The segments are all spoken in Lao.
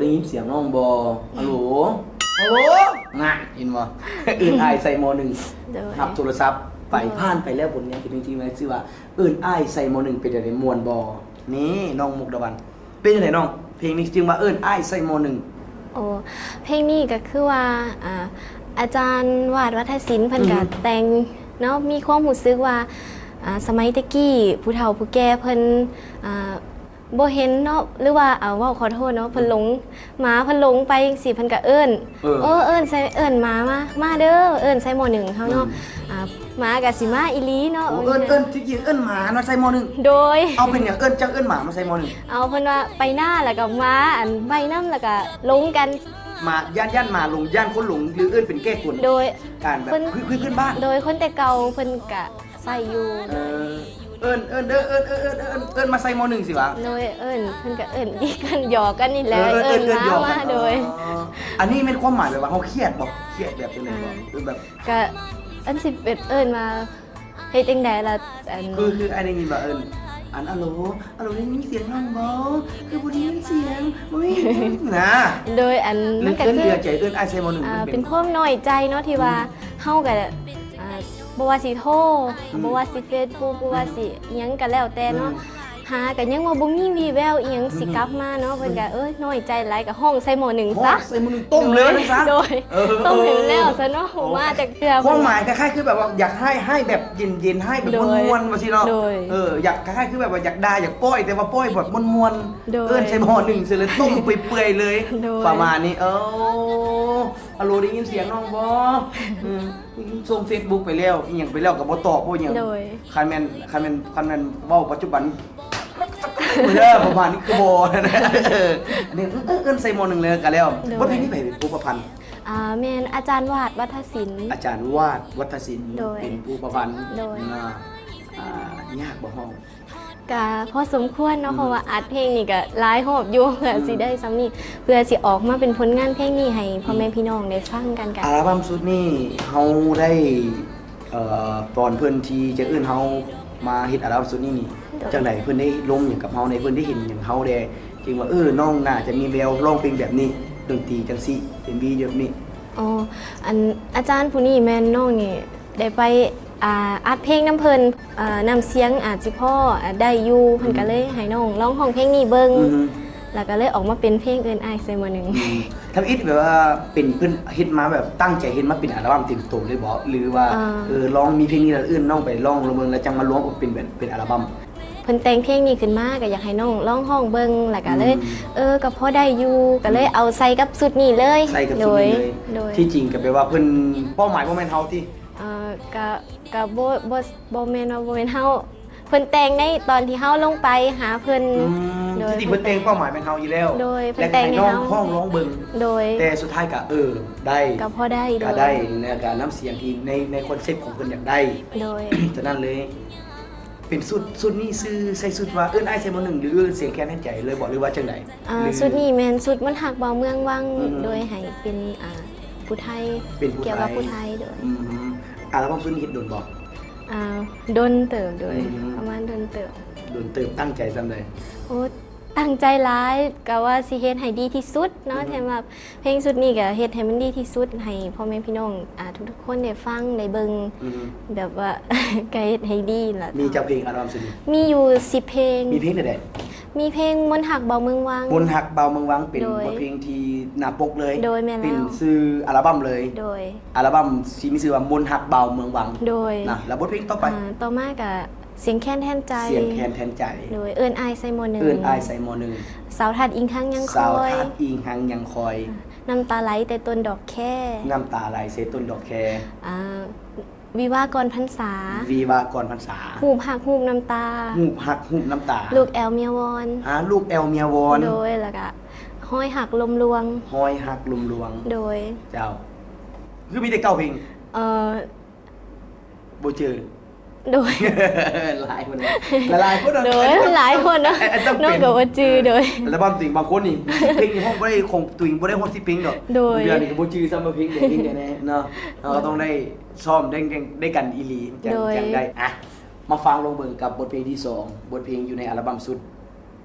ໄດ້ຍິນສຽງນ້ອງບໍ່? ຮັລໂຫຼ ຮັລໂຫຼ ນະ ເຫັນບໍ່? ເອີ້ນອ້າຍໃສ່ມໍໜຶ່ງ ໂດຍ ຮັບໂທລະສັບໄປ ໂດຍ ຜ່ານໄປແລ້ວ ຜົນງານເປັນເພງທີ່ມີຊື່ວ່າ ເອີ້ນອ້າຍໃສ່ມໍໜຶ່ງ ເປັນຈັ່ງໃດ ມ່ວນບໍ່? ນີ້ ນ້ອງມຸກດາວັນ ເປັນຈັ່ງໃດນ້ອງ? ເພງນີ້ຈຶ່ງວ່າເອີ້ນອ້າຍໃສ່ມໍໜຶ່ງ. ໂອ້ ເພງນີ້ກໍຄືວ່າ ອ່າ ອາຈານວາດ ວັດທະສິນ ເພິ່ນກໍ ອືມ ແຕ່ງເນາະ ມີຄວາມຮູ້ສຶກວ່າ ອ່າ ສະໄໝແຕ່ກີ້ ຜູ້ເຖົ້າຜູ້ແກ່ເພິ່ນ ອ່າ ບໍ່ເຫັນເນາະ ຫຼືວ່າ ເອົາ ເວົ້າຂໍໂທດເນາະ ເພິ່ນ ອືມ ຫຼົງ ໝາເພິ່ນຫຼົງໄປຈັ່ງຊີ້ ເພິ່ນກໍເອີ້ນ ເອີ ເອີ ເອີ້ນໃສ່ ເອີ້ນໝາມາ ມາເດີ ເອີ້ນໃສ່ມໍໜຶ່ງເຮົາເນາະ ອືມ ອ່າ ໝາກໍຊິມາອີ່ຫຼີເນາະ ໂອ້ ເອີ້ນ ເອີ້ນ ທີ່ຈິງເອີ້ນໝາເນາະ ໃສ່ມໍໜຶ່ງ ໂດຍ ເອົາ ເປັນຫຍັງເອີ້ນ ຈັ່ງເອີ້ນໝາມາໃສ່ມໍໜຶ່ງ? ເອົາ ເພິ່ນວ່າໄປນາ ແລ້ວກໍໝາ ອັນ ໄປນຳ ແລ້ວກໍຫຼົງກັນ ໝາ ຢ້ານ ຢ້ານໝາຫຼົງ ຢ້ານຄົນຫຼົງ ຫຼືເອີ້ນເປັນແກ້ກົນ? ໂດຍ ການແບບ ເພິ່ນ ພື້ນ ພື້ນ ພື້ນບ້ານ ໂດຍ ຄົນແຕ່ເກົ່າເພິ່ນກະໃຊ້ຢູ່ ເອີ ເອີ້ນ ເອີ້ນເດີ ເອີ້ນ ເອີ້ນ ເອີ້ນ ເອີ້ນ ເອີ້ນມາໃສ່ມໍໜຶ່ງຊິຫວາ? ໂດຍ ເອີ້ນ ເພິ່ນກະເອີ້ນ ດີກັນ ຫຍອກກັນນີ້ແຫຼະ ເອີ ເອີ້ນ ເອີ້ນ ເອີ້ນ ຫຍອກກັນ ມາ ໂດຍ ອໍ ອັນນີ້ແມ່ນຄວາມໝາຍແບບວ່າເຮົາຄຽດບໍ່? ຄຽດແບບຈັ່ງໃດບໍ່? ອ່າ ຫຼືແບບ ກະ ອັນຊິເປັນເອີ້ນມາເຮັດຈັ່ງໃດລະ ອັນ ຄື ຄືອ້າຍໄດ້ຍິນວ່າເອີ້ນ ອັນ ອາໂຫຼ ອາໂຫຼ ໄດ້ຍິນສຽງນ້ອງບໍ່? ຄືບໍ່ໄດ້ຍິນສຽງ ບໍ່ມີ ນະ ໂດຍ ອັນ ມັນກະຄື ເລື່ອງໃຈເອີ້ນອ້າຍໃສ່ມໍໜຶ່ງ ອ່າ ມັນເປັນ ເປັນຄວາມນ້ອຍໃຈເນາະ ທີ່ວ່າ ອືມ ເຮົາກະ ອ່າ ບໍ່ວ່າຊິໂທ ອືມ ບໍ່ວ່າຊິເຟສບຸກ ບໍ່ວ່າ ອືມ ຊິອີ່ຫຍັງກະແລ້ວແຕ່ເນາະ ອືມ ຫາກະຍັງວ່າບໍ່ມີວີ່ແວວອີ່ຫຍັງ ອືມ ຊິກັບມາເນາະ ເພິ່ນກະ ອືມ ເອີຍ ນ້ອຍໃຈຫຼາຍ ກະຮ້ອງໃສ່ໝໍ້ໜຶ້ງຊະ ຮ້ອງໃສ່ໝໍ້ໜຶ້ງຕົ້ມເລີຍຊະ ໂດຍ ເອີ ຕົ້ມໃຫ້ມັນແລ້ວຊະເນາະ ເອີ ບໍ່ມາຈັກເທື່ອ ຄວາມໝາຍຄ້າຍໆຄືແບບວ່າຢາກໃຫ້ ໃຫ້ແບບເຢັນໆ ໃຫ້ແບບມ່ວນໆ ວ່າຊີ້ເນາະ ໂດຍ ເອີ ຢາກຄ້າຍໆຄືແບບວ່າຢາກດ່າ ຢາກປ້ອຍ ແຕ່ວ່າປ້ອຍແບບມ່ວນໆ ໂດຍ ເອີ້ນໃສ່ໝໍ້ໜຶ້ງເສຍເລີຍ ຕົ້ມເປື່ອຍໆເລີຍ ໂດຍ ປະມານນີ້ ເອີ ອາໂຫຼ ໄດ້ຍິນສຽງນ້ອງບໍ່? ເອີ ສົ່ງເຟສບຸກໄປແລ້ວ ອີ່ຫຍັງໄປແລ້ວກໍບໍ່ຕອບບໍ່ຫຍັງ ໂດຍ ຄັນແມ່ນ ຄັນແມ່ນ ຄັນແມ່ນເວົ້າປັດຈຸບັນ ເດີ ປະມານນີ້ຄືບໍ່ ອັນນີ້ ເອີ້ນໃສ່ໝໍ້ໜຶ້ງເລີຍກໍແລ້ວ ໂດຍ ບົດເພງນີ້ໃຜເປັນຜູ້ປະພັນ? ອ່າ ແມ່ນອາຈານວາດ ວັດທະສິນ ອາຈານວາດ ວັດທະສິນ ໂດຍ ເປັນຜູ້ປະພັນ ໂດຍ ນະ ອ່າ ຍາກບໍ່ຮ້ອງ? ກະພໍສົມຄວນເນາະ ອືມ ເພາະວ່າອັດເພງນີ້ກະຫຼາຍຮອບຢູ່ ເພື່ອ ອືມ ຊິໄດ້ສ່ຳນີ້ ເພື່ອຊິອອກມາເປັນຜົນງານເພງນີ້ໃຫ້ພໍ່ແມ່ ອືມ ພີ່ນ້ອງໄດ້ຟັງກັນ ກະ ອັລບັມຊຸດນີ້ເຮົາໄດ້ ເອີ ຕອນເພິ່ນທີ່ຈະເອີ້ນເຮົາມາເຮັດອັລບັມຊຸດນີ້ນີ້ ໂດຍ ຈັ່ງໃດ ເພິ່ນໄດ້ລົມຫຍັງກັບເຮົາແດ່ ເພິ່ນໄດ້ເຫັນຫຍັງເຮົາແດ່ ຈຶ່ງວ່າ ເອີ ນ້ອງໜ້າຈະມີແວວຮ້ອງເພງແບບນີ້ ດົນຕີຈັ່ງຊີ້ ເອັມວີແບບນີ້? ອໍ ອັນ ອາຈານຜູ້ນີ້ແມ່ນນ້ອງນີ້ໄດ້ໄປ ອ່າ ອັດເພງນຳເພິ່ນ ເອີ ນ້ຳສຽງອາດຊິພໍໄດ້ຢູ່ ເພິ່ນ ອືມ ກໍເລີຍໃຫ້ນ້ອງລອງຮ້ອງເພງນີ້ເບິ່ງ ອືມ ແລ້ວກໍເລີຍອອກມາເປັນເພງເອີ້ນອ້າຍໃສ່ໝໍ້ໜຶ້ງ ອືມ ທຳອິດແບບວ່າເປັນ ເພິ່ນເຮັດມາແບບຕັ້ງໃຈເຮັດມາເປັນອັລບັມເຕັມໂຕເລີຍບໍ່ ຫຼືວ່າ ເອີ ເອີ ລອງມີເພງນີ້ແລ້ວເອີ້ນນ້ອງໄປຮ້ອງລອງເບິ່ງ ແລ້ວຈັ່ງມາລວມເປັນແບບເປັນອັລບັມ? ເພິ່ນແຕ່ງເພງນີ້ຂຶ້ນມາ ກໍຢາກໃຫ້ນ້ອງລອງຮ້ອງເບິ່ງ ແລ້ວກໍເລີຍ ອືມ ເອີ ກໍພໍໄດ້ຢູ່ ກໍເລີຍ ອືມ ເອົາໃສ່ກັບຊຸດນີ້ເລີຍ ໃສ່ກັບຊຸດນີ້ເລີຍ ໂດຍ ໂດຍ ທີ່ຈິງກໍແປວ່າເພິ່ນ ເປົ້າໝາຍບໍ່ແມ່ນເຮົາຕິ? ເອີ ກະ ກະບໍ່ ບໍ່ ບໍ່ແມ່ນວ່າບໍ່ແມ່ນເຮົາ ເພິ່ນແຕ່ງໃນຕອນທີ່ເຮົາລົງໄປຫາເພິ່ນ ອືມ ໂດຍ ທີ່ຈິງເພິ່ນແຕ່ງເປົ້າໝາຍແມ່ນເຮົາຢູ່ແລ້ວ ໂດຍ ເພິ່ນແຕ່ງໃຫ້ເຮົາ ແລ້ວກໍໃຫ້ນ້ອງຮ້ອງເບິ່ງ ໂດຍ ແຕ່ສຸດທ້າຍກະ ເອີ ໄດ້ ກໍພໍໄດ້ ກໍໄດ້ ໂດຍ ແລ້ວກະນ້ຳສຽງທີ່ໃນ ໃນຄອນເຊັບຂອງເພິ່ນຢາກໄດ້ ໂດຍ ສະນັ້ນເລີຍ ເປັນຊຸດ ຊຸດນີ້ຊື່ ໃສ່ຊຸດວ່າເອີ້ນອ້າຍໃສ່ໝໍ້ໜຶ້ງ ຫຼືເອີ້ນສຽງແຄນແທນໃຈເລີຍບໍ່ ຫຼືວ່າຈັ່ງໃດ? ອ່າ ຊຸດນີ້ແມ່ນຊຸດມົນຮັກບ່າວເມືອງວັງ ອືມ ໂດຍໃຫ້ເປັນ ອ່າ ຜູ້ໄທ ເປັນຜູ້ໄທ ກ່ຽວກັບຜູ້ໄທ ໂດຍ ອືມ ອັລບັມຊຸດນີ້ເຮັດດົນບໍ່? ອ່າ ດົນເຕີບ ໂດຍ ອືມ ປະມານດົນເຕີບ ດົນເຕີບ ຕັ້ງໃຈສ່ຳໃດ? ໂອ້ ຕັ້ງໃຈຫຼາຍ ກະວ່າຊິເຮັດໃຫ້ດີທີ່ສຸດເນາະ ອືມ ແຕ່ວ່າ ເພງຊຸດນີ້ກະເຮັດໃຫ້ມັນດີທີ່ສຸດ ໃຫ້ພໍ່ແມ່ພີ່ນ້ອງ ອ່າ ທຸກໆຄົນໄດ້ຟັງໄດ້ເບິ່ງ ອືມ ແບບວ່າ ກະເຮັດໃຫ້ດີລະ ມີຈັກເພງອັລບັມຊຸດນີ້? ມີຢູ່ສິບເພງ ມີເພງໃດໆ? ມີເພງມົນຮັກບ່າວເມືອງວັງ ມົນຮັກບ່າວເມືອງວັງ ເປັນ ໂດຍ ບົດເພງທີ່ໜ້າປົກເລີຍ ໂດຍ ແມ່ນແລ້ວ ເປັນຊື່ອັລບັມເລີຍ ໂດຍ ອັລບັມທີ່ມີຊື່ວ່າມົນຮັກບ່າວເມືອງວັງ ໂດຍ ນະ ແລ້ວບົດເພງຕໍ່ໄປ? ອ່າ ຕໍ່ມາກະ ສຽງແຄນແທນໃຈ ສຽງແຄນແທນໃຈ ໂດຍ ເອີ້ນອ້າຍໃສ່ໝໍ້ໜຶ້ງ ເອີ້ນອ້າຍໃສ່ໝໍ້ໜຶ້ງ ສາວທາດອີງຮັງຍັງຄອຍ ສາວທາດອີງຮັງຍັງຄອຍ ອ່າ ນ້ຳຕາໄຫຼແຕ່ຕົ້ນດອກແຄ ນ້ຳຕາໄຫຼໃສ່ຕົ້ນດອກແຄ ອ່າ ວິວາກ່ອນພັນສາ ວິວາກ່ອນພັນສາ ຮູບຮັກຮູບນ້ຳຕາ ຮູບຮັກຮູບນ້ຳຕາ ລູກແອວເມຍວອນ ອ່າ ລູກແອວເມຍວອນ ໂດຍ ແລ້ວກະ ຮ້ອຍຮັກລົມລວງ ຮ້ອຍຮັກລົມລວງ ໂດຍ ເຈົ້າ ຄືມີແຕ່ເກົ້າເພງ ເອີ ບໍ່ຈື່ ໂດຍ ຫຼາຍຄົນ ຫຼາຍໆຄົນເນາະ ໂດຍ ຫຼາຍຄົນເນາະ ເອີ ເນາະ ຕ້ອງເປັນ ກໍບໍ່ຈື່ ເອີ ໂດຍ ອັລບັມຕົວເອງ ບາງຄົນນີ້ ສິບເພງນີ້ຮ້ອງບໍ່ໄດ້ ຂອງຕົວເອງບໍ່ໄດ້ຮອດສິບເພງດອກ ໂດຍ ດຽວນີ້ກໍບໍ່ຈື່ຊ້ຳວ່າເພງໃດເພງໃດແນ່ເນາະ ເຮົາກໍຕ້ອງໄດ້ຊ້ອມ ໄດ້ ໄດ້ກັນອີ່ຫຼີ ຈັ່ງ ໂດຍ ຈັ່ງໄດ້ ອ່ະ ມາຟັງລອງເບິ່ງກັບບົດເພງທີສອງ ບົດເພງຢູ່ໃນອັລບັມຊຸດ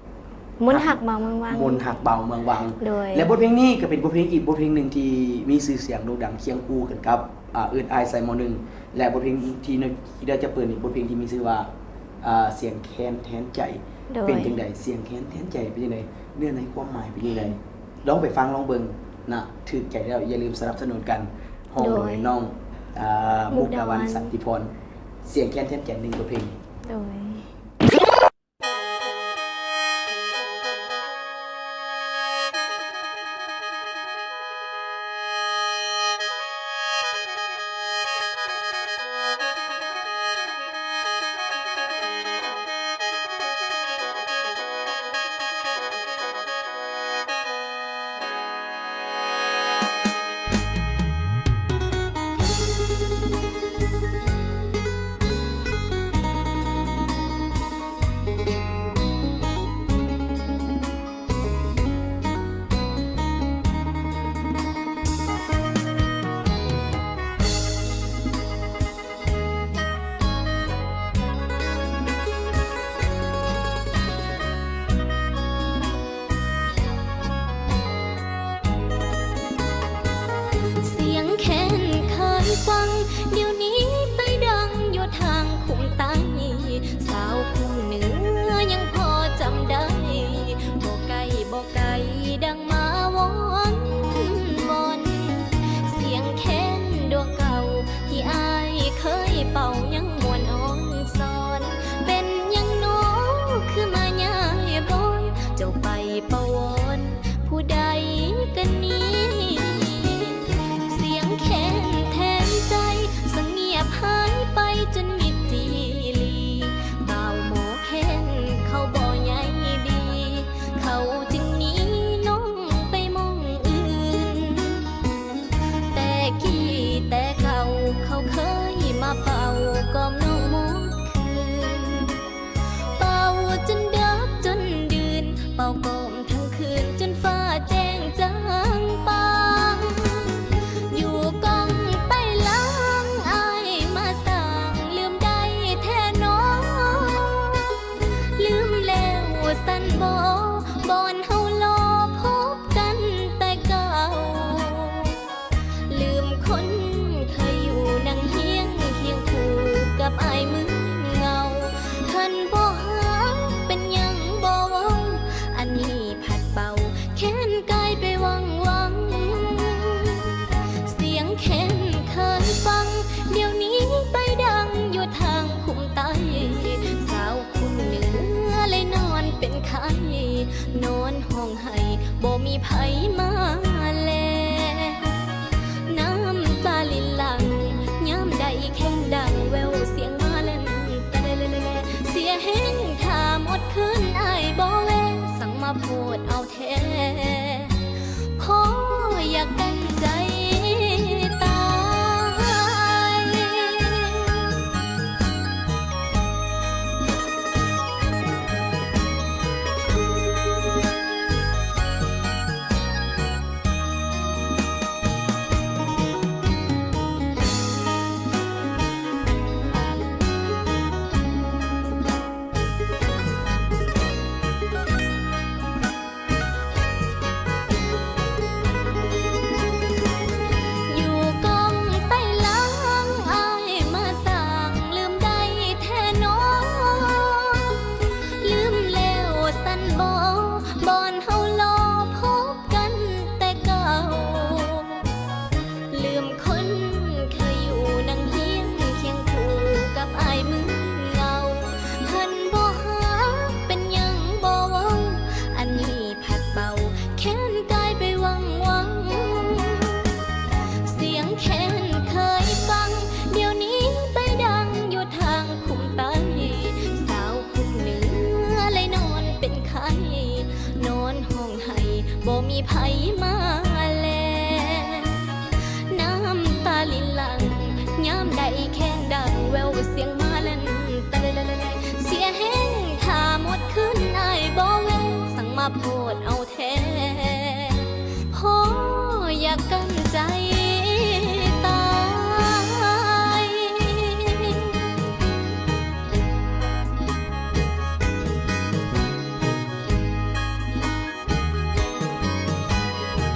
ມົນຮັກເບົາເມືອງວັງ ມົນຮັກເບົາເມືອງວັງ ໂດຍ ແລະ ບົດເພງນີ້ກໍເປັນບົດເພງອີກບົດເພງໜຶ່ງທີ່ມີຊື່ສຽງໂດ່ງດັງຄຽງຄູ່ກັນກັບ ອ່າ ອື່ນອ້າຍໃສ່ໝໍ້ໜຶ່ງ ແລະ ບົດເພງທີ່ນ້ອງຄິດວ່າຈະເປີດນີ້ ບົດເພງທີ່ມີຊື່ວ່າ ອ່າ ສຽງແຄນແທນໃຈ ໂດຍ ເປັນຈັ່ງໃດ? ສຽງແຄນແທນໃຈເປັນຈັ່ງໃດ? ເນື້ອໃນຄວາມໝາຍເປັນຈັ່ງໃດ? ລອງໄປຟັງລອງເບິ່ງນະ ຖືກໃຈແລ້ວຢ່າລືມສະໜັບສະໜູນກັນ. ຮ້ອງໂດຍ ໂດຍນ້ອງ ອ່າ ມຸກດາວັນ ມຸກດາວັນ ສັນຕິພອນ ສຽງແຄນແທນໃຈ ໜຶ່ງບົດເພງ. ໂດຍ ສຽງແຄນເຄີຍຟັງ ດຽວນີ້ໄປດັງຢູ່ທາງຄຸ້ມໃຕ້ ສາວຄຸ້ມເໜືອຍັງພໍຈຳໄດ້ ບໍ່ໄກບໍ່ໄກ ດັງມາວອນວອນ ສຽງແຄນດວງເກົ່າ ທີ່ອ້າຍເຄີຍເປົ່າຍັງມ່ວນອ່ອນຊອນ ເປັນຫຍັງໜໍ ຄືມາຍ້າຍບ່ອນ ເຈົ້າໄປປະວອນຜູ້ໃດກັນນີ້ ສຽງແຄນແທນໃຈ ສະງຽບຫາຍໄປຈົນມິດຈີ່ຫຼີ ບ່າວໝໍແຄນເຂົາບໍ່ໃຍດີ ເຂົາຈຶ່ງໜີນ້ອງໄປໝ່ອງອື່ນ ແຕ່ກີ້ແຕ່ເກົ່າ ເຂົາເຄີຍມາເປົ່າກອມນ້ອງໝົດຄືນ ເປົ່າຈົນເດິກຈົນດື່ນ ເປົ່າກອມທັງຄືນ ຈົນຟ້າແຈ້ງຈາງປາງ ຢູ່ກ້ອງໄຕ້ຫຼັງ ອ້າຍມາສ້າງ ລືມໄດ້ແທ້ໜໍ ລືມແລ້ວຊັ້ນບໍ ບ່ອນເຮົາລໍພົບກັນແຕ່ເກົ່າ ລືມຄົນເຄີຍຢູ່ນັ່ງຮຽງຄຽງຄູ່ກັບອ້າຍເມືອງເງົາ ຄັນບໍ່ຮັກເປັນຫຍັງບໍ່ເວົ້າ ອັນນີ້ ພັດເປົ່າ ແຄນກາຍໄປຫວັ່ງຫວັງ ສຽງແຄນເຄີຍຟັງ ດຽວນີ້ໄປດັງຢູ່ທາງຄຸ້ມໃຕ້ ສາວຄຸ້ມເໜືອເລີຍນອນເປັນໄຂ້ ນອນຮ້ອງໄຫ້ ບໍ່ມີໃຜມາແລ ນ້ຳຕາລິນຫຼັ່ງ ຍາມໃດແຄນດັງ ແວ່ວສຽງມາແລ່ນ ແຕ່ແລະແລະແລະ ເສຍແຮງຖ້າໝົດຄືນ ອ້າຍບໍ່ແວະ ສັ່ງມາໂພດເອົາ ແທ້ ພໍຢາກເຕັມໃຈຕາຍ. ຢູ່ກ້ອງໄຕ້ຫຼັງ ອ້າຍມາສ້າງ ລືມໄດ້ແທ້ໜໍ ລືມແລ້ວຊັ້ນບໍ ບ່ອນເຮົາລໍພົບກັນແຕ່ເກົ່າ ລືມຄົນເຄີຍຢູ່ນັ່ງຮຽງຄຽງຄູ່ກັບອ້າຍເມືອງເງົາ ເພິ່ນບໍ່ຮັກເປັນຫຍັງບໍ່ເວົ້າ ອັນນີ້ ພັດເປົ່າ ແຄນກາຍໄປຫວັ່ງຫວັງ ສຽງແຄນເຄີຍຟັງ ດຽວນີ້ໄປດັງຢູ່ທາງຄຸ້ມໃຕ້ ສາວຄຸ້ມເໜືອເລີຍນອນເປັນໄຂ້ ນອນຮ້ອງໄຫ້ ບໍ່ມີໃຜ